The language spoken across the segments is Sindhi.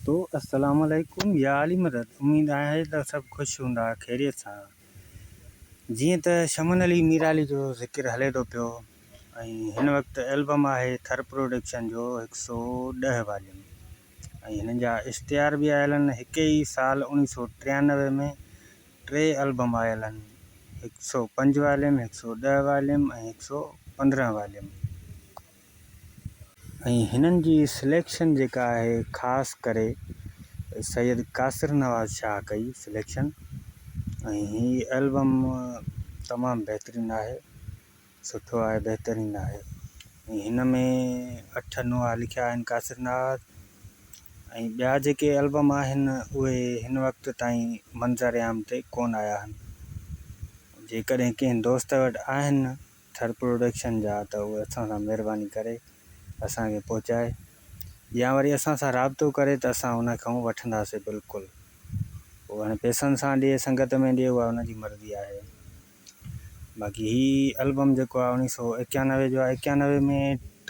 دوستو السلام عليڪم يا علي مدد اميد آهي ته سڀ خوش هوندا خيريت سان جيئن ته شمن علي ميرالي جو ذڪر هلي ٿو پيو ۽ هن وقت البم آهي ٿر پروڊڪشن جو هڪ سو ڏهه واليوم ۽ هنن جا اشتهار به آيل آهن هڪ ئي سال اوڻيهه سو ٽيانوي ۾ ٽي البم آيل آهن هڪ سو پنج واليوم هڪ سو ڏهه واليوم ۽ هڪ سو پندرهن واليوم. ۽ هنن جي سليڪشن جيڪا آهي خاص ڪري سيد قاصر نواز شاهه ڪئي سليڪشن ۽ هي البم تمام بهترين آهي سٺو آهي بهترين آهي ۽ هن ۾ اٺ نوحا لکيا آهن قاصر نواز ۽ ٻيا جيڪي البم آهن اهي هن وقت تائين منظر عام تي ڪون آيا آهن جيڪڏهن ڪنهن دوست وٽ آهن ٿر پروڊڪشن جا ته اهي اسان سان مهرباني ڪري اسان کي پهچائي يا وري اسان سان رابطو ڪري ته اسان ان کان وٺنداسي بلڪل پوء هاڻي پئسن سان ڏي سنگت ۾ ڏي اها ان جي مرضي آهي باقي هي البم جيڪو آهي اوڻيهه سو ايڪيانوي جو آهي ايڪيانوي ۾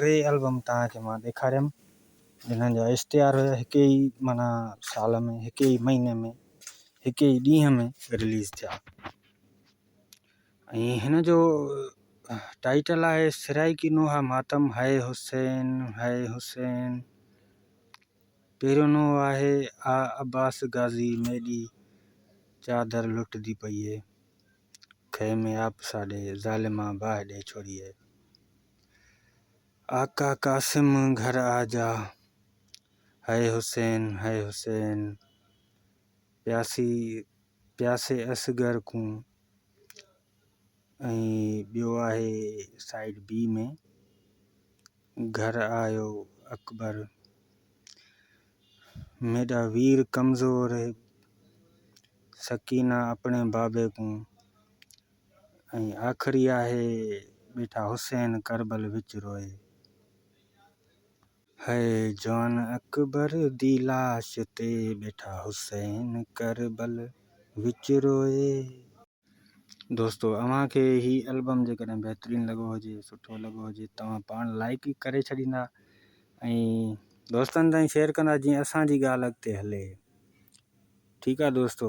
ٽي البم توهان کي مان ڏيکاريم جنھن جا اشتهار هيا هڪ ئي معنيٰ سال ۾ هڪ ئي مهيني ۾ هڪ ئي ڏينهن ۾ رليز ٿيا. ۽ هن جو ٽائيٽل آهي سرائيڪي نوحا ماتم هائي حسين هائي حسين پهريون نوحو آهي آ عباس غازي ميڏي چادر لٽدي پئي اي خيمي آپ ساڏي ظالماں باهه ڏي ڇوڙي اي آقا قاسم گهر آ جا هائي حسين هائي حسين پياسي پياسي اصغر کون ۽ ٻيو آهي سائيڊ بي ۾ گهر آيو اڪبر ميڏا وير ڪمزور سڪينه اپڻي بابي کون ۽ آخري آهي ٻيٺا حسين ڪربل وچ روئي. هئي جوان اڪبر the لاش تي ٻيٺا حسين ڪربل وچ روئي. دوستو اوهان کي هي البم جيڪڏهن بهترين لڳو هجي سٺو لڳو هجي توهان پاڻ لائڪ ڪري ڇڏيندا ۽ دوستن تائين شيئر ڪندا جيئن اسان جي ڳالهه اڳتي هلي ٺيڪ آ دوستو.